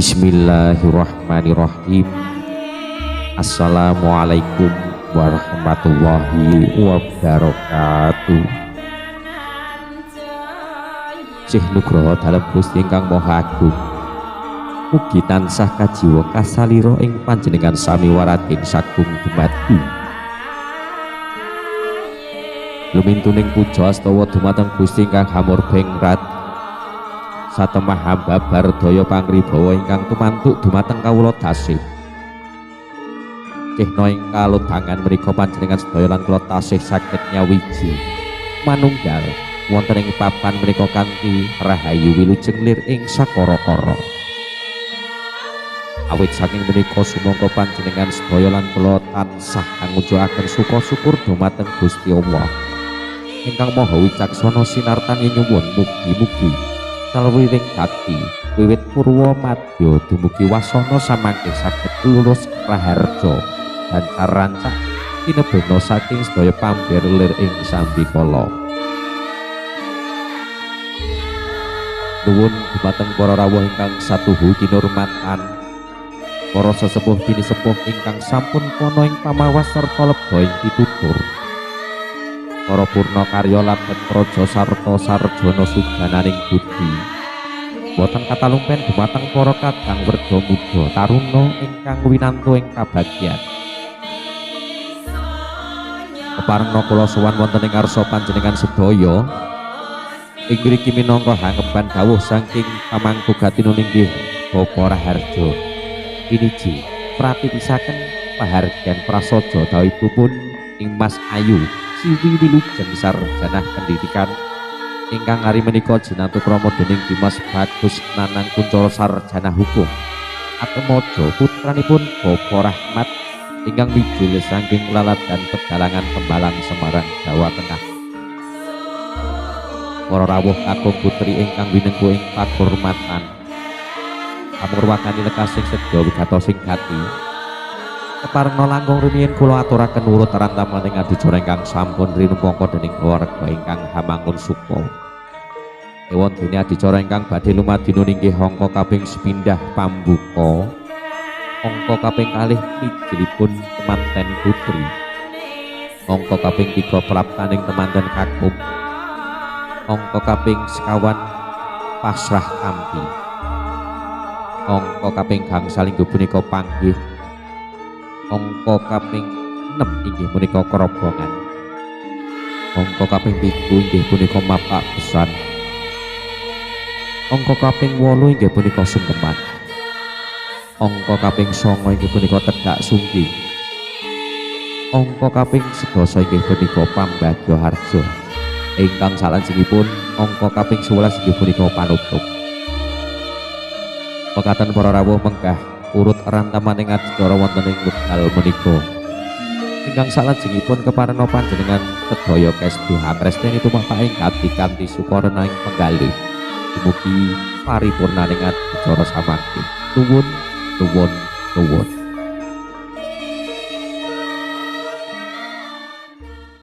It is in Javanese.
Bismillahirrahmanirrahim. Assalamualaikum warahmatullahi wabarakatuh. Sih Nugroho dalem Gusti ingkang Maha Agung. Mugi tansah kajiwa kasalira ing panjenengan sami waradin sagung dumadi. Lumintuning puja astawa dumateng Gusti ingkang hamurba ing rat. Satemah hamba bardaya pangribawa ingkang tumantuk dumateng kawula dasih. Cihna ing kalodhangan menika panjenengan sedaya lan kula tasih saged nyawiji manunggal wonten ing papan menika kanthi rahayu wilujeng lir ing sakara-kara. Awit saking menika sumangga panjenengan sedaya lan kula tansah angujuaken suka syukur dumateng Gusti Allah ingkang Maha Wicaksana sinartan nyuwun mugi-mugi salwiring bakti wiwit purwa madya dumugi wasana samangke saged lulus raharja dan karancak tinebihna saking sedaya pamber lir ing sambikala. Nuwun dumateng para rawuh ingkang satuhu kinurmatan, para sesepuh pinisepuh ingkang sampun kana ing pamawas sarta leba ing pitutur, para purna karya lambat praja sarta sarjana sujananing budi. Boten katalumpen dumateng para kadang werga muda taruna ingkang winantu ing kabagyan. Keparengna kula sowan wonten ing ngarsa panjenengan sedaya. Ing mriki minangka hangepan dawuh saking pamangku gatinun inggih Bapak Raharjo. Piniji pratitisaken pahargyan prasaja dawuhipun ing Mas Ayu Siwi Wilujeng Sarjana Pendidikan ingkang ari menika jinatu krama dening Dimas Bagus Nanang Kuncoro Sarjana Hukum Atmaja putranipun Bapak Rahmat ingkang mijil saking Laladan Pedalangan Tembalang Semarang Jawa Tengah. Para rawuh kakung putri ingkang winengku ing pakurmatan, amurwakani lekasing sedya wigatosing gati. Keparengna langkung rumiyin kula aturaken urut rantamaning adicara ingkang sampun rinumangka dening keluarga ingkang hamangun suka. Ewon dene adicara ingkang badhe lumadi inggih angka kaping sepindah pambuka, angka kaping kalih mijilipun temanten putri, angka kaping 3 praptaning temanten kakung, angka kaping sekawan pasrah tampi, angka kaping gangsal inggih punika panggih, angka kaping 6 inggih punika kerobongan, angka kaping 7 inggih punika mapak besan, angka kaping 8 inggih punika sungkeman, angka kaping 9 inggih punika tedhak sungking, angka kaping 11 inggih punika pambagya harja, ingkang salajengipun angka kaping 11 inggih punika panutup. Pekaten para rawuh menggah urut rantamaning adicara wonten ing wekdal menika. Ingkang salajengipun keparena panjenengan sedaya kestu hamresteni tumapak ing gati kanthi sukarena ing penggalih. Dumugi paripurnaning adicara samangke. Nuwun, nuwun, nuwun.